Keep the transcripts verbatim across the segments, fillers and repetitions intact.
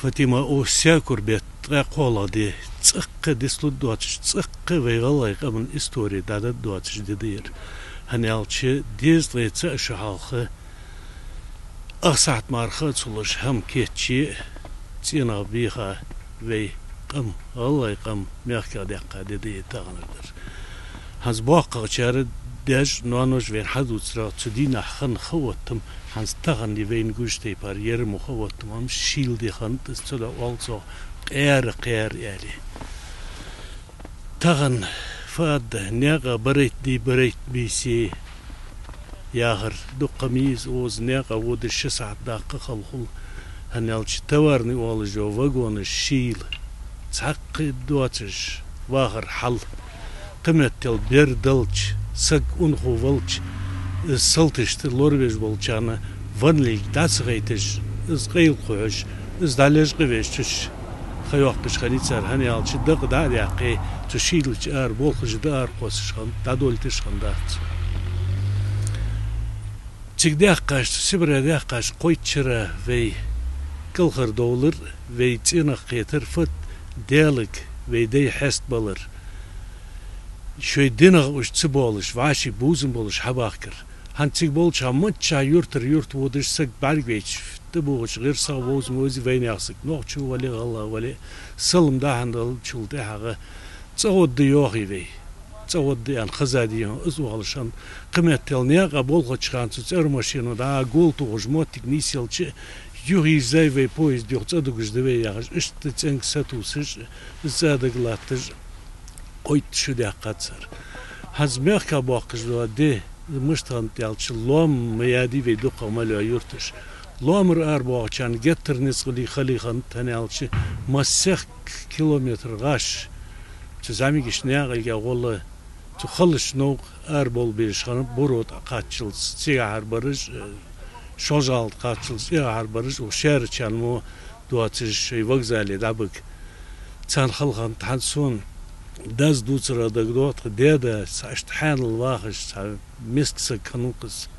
Фатима, укх саькур бетта ткъаь кхоалагӀа ди, цӀаккха дицлургдоацаш, цӀаккха вай гӀалгӀай къаман истори дӀадаргдоацаш ди да ер. ХӀана аьлча, дезткъеи цаӀ шу хьалха, ах сахьат мара ха а ца луш, хӀама кийчъе а, цӀенагӀа бийха вай къам, гӀалгӀай къам мехках даьккха ди да ер таханардар. ХӀанз боккхагӀчар, даьш, ноанош вайна хьадувцарах, цу дийнахьа хинна ха оттам, хӀанз тахан вайна гуш тайпара ер мо ха оттам, ам шийла ди хиннад, из цудухьа оал цох Къаьра, Къаьра аьле. Тахан фу аргда, наькъа барайтта ди, барайтта бийса яхар, дукха ма йий из, укхаза наькъа водаш ши сахьат даккха хала хул, хӀана аьлча товарный оалаш йола вагонаш шийла, цхьаккха доацаш вахар хьал. Кхыметтел бер далча, саг унахо валча, из салташта лоравеш болчарна ванлиг дӀа ца гайташ, из къайла кхухьаш, из дӀалечкъавеш, цу чу ха йоаккхаш хиннай цар, хӀана аьлча дакъа дӀа а даьккхе, цу шийлача ара болхаш да, ара кхоссаш хиннад, дӀадолийташ хиннадац. Цига даьккхача, цу Сибре даьккхача кхойтта шера вай кӀалхардовлар, вай цӀенагӀа кхетар, фат Даьлага вай дай хьестабалар. Шоай динагӀа уж ца боалаш, вӀаший бувзам болаш хьабахкар. ХӀанз цига болча хана миччахьа юртара юрта водаш саг бӀаргавайча, тӀабугӀача гӀирсах вовза ма везий вайнаьха саг, нохчо вале а, гӀалгӀа вале а, салам дӀа-хьа далчул тӀехьагӀа цӀагӀа да йоахий вай. ЦӀагӀа да аьнна хезадий хьона, из оалаш хиннад. Кхыметтел наькъа болхача хана цу цӀермашино дӀа гул тохаш моттиг нийсъелча, юхайийрзай вай поезда юха, цӀадугаш да вай яхаш, иштта цӀенга сатувсаш, из цӀа дага латташ, кхойтта шу даьккхад цар. ХӀанз мехках боаккхаш дола ди мишта хиннад аьлча, лоам ма яьдий вай дукхагӀа мел йола юрташ. Лоамара арабоагӀачарна геттара ницкъалий, халий хиннад, хӀана аьлча массехк километр гӀаш цу зӀамигача наькъалга гӀолла, цу халача новкъа арабовла безаш хиннаб, буро тӀакхаччалца цигахьара бараш, э, шолжа-гӀалат кхаччалца цигахьара бараш, укх шаьрачарна мо доацаш шоай вокзале дӀабига. Царна хала хиннад. ХӀанз сона дас дувцарах дагадоагӀа, тха даь-да цхьа иштта хьаьнала вахаш, цхьа миска саг хиннав-кх из,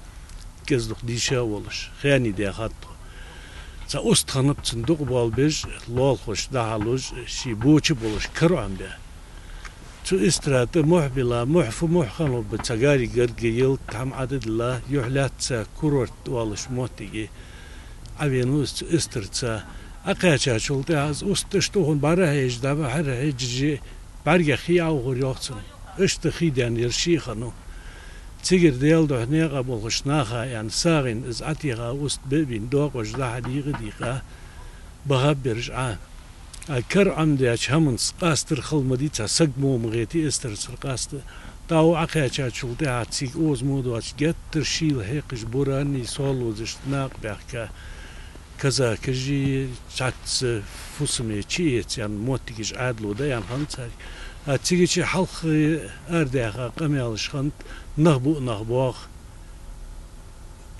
кӀезиг-дукха дийша а волаш, хаьнийдаь хиннад тхо. Цхьа уст хиннаб цун дукъа боалабеш, лоалахошта дӀахьалуш, ше боча а болаш, кара Ӏомадаь. Цу истера тӀа мухь биллав, мухь фу мухь хиннав ба, цхьа гаргга гарга йилла, тхьамада Ӏадиллав, юхь лаьцача курорт оалаш моттиге Ӏовенав из цу истерца. Ӏокхаьчачул тӀехьагӀа из уст иштта ухаш бӀарахьежаш, дӀабахьар хьежжа, бӀаргех хий Ӏоухар йоах цунна. Иштта хий даьнна яр ше а хиннав. Цигара Даьла духьа наькъа болхача наха аьнна сагӀийна из Ӏотеха, уст бе а бийна, доакъош дӀа-хьа дийкъа а дийкъа, бахаб ераш Ӏа. А кара Ӏомадаьча хӀаманца къастар хала ма дий, цхьа саг мо ма гӀетий истерцара къаста. ТӀаккха Ӏокхаьчачул тӀехьагӀа цига оза мо доацаш геттара шийла хьекхаш буранний, соалозашта накъабаьхка казакаши, цхьацца фусаме чиэца аьнна моттигаш Ӏаьдало да аьнна хиннад царга. А цига чу хьалххе арадаьха къамаьлаш хиннад, нах буъ, нах боагӀа,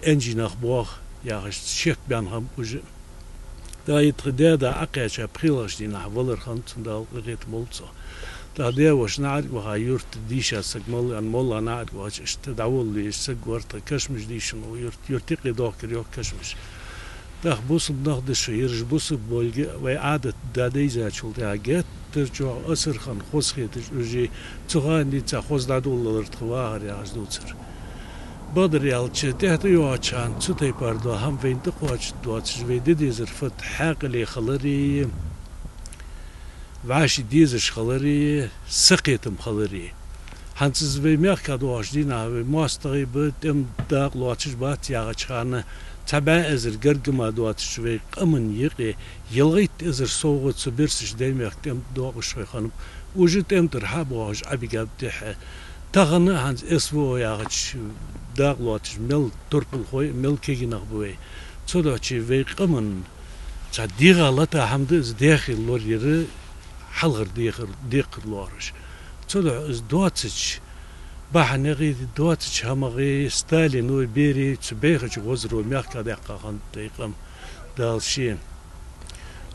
энжий нах боагӀа яхаш, шек баьнна хиннаб уж. ТӀаккха из тха даь-да Ӏокхаьча пхелагӀча дийнахьа валар хиннад цун, Дала къахетам болба цох. ТӀаккха даь-воша наӀарга ваха, юрта дийша саг мел ваьнна, моллагӀа наӀарга вахача, иштта дӀаволла везаш саг вар тха, кашамаш дийшад укх юрта, юрта юкъе дохкар йоах кашамаш. ТӀаккха бусалба нах да шо, ераш бусалба болга а, вай Ӏадат дӀадайзачул тӀехьагӀа геттара чӀоагӀа асар хинна, хоза хеташ уж, цу хана денз цхьа хоза дӀадоладалар тха вахар яхаш дувцар. Бакъдар аьлча, тӀехьа тӀайоагӀача хана цу тайпара дола хӀама вайна тӀакхоачаргдоацаш, вай де дезар фуд: хьаькъале хилари, вӀаший дезаш хилари, сакхетам хилари. ХӀанз из вай мехка доагӀача дийнахьа вай моастагӀий ба, тӀем дакъа лоацаш бац яхача хана, цхьа бӀаь эзар гаргга мара доацача вай къаман юкъе ялхайтта эзар совгӀат цу бирсача Даймехка тӀем тӀа доакъашхой хиннаб. Уж тӀем тӀара хьа а боагӀаш Ӏобигаб тӀехьа. Тахан а хӀанз СВО яхача дакъа лоацаш мел турпалхой а, мел кагий нах ба вай. Цудухьа вай къаман цхьа дегӀа лата хӀама да из, дехар лораяр, хьалхара дехар, декхар лоархӀаш. Цудухьа из доацача бахьанеи, доацача хӀамаи, Сталино, берий, цу бӀехача гӀозаро мехка даьккха хиннад вай къам. Дала ше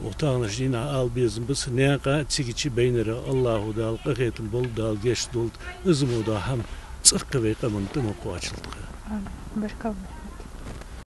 укх таханарча дийнахьа ала безам ба са, наькъа а, цига чу байнарах АллахӀа Дала къахетам болба, Дала гешт долда, из мо дола хӀама цӀаккха вай къаман тӀа ма кхоачалда тха. Амин. Баркал.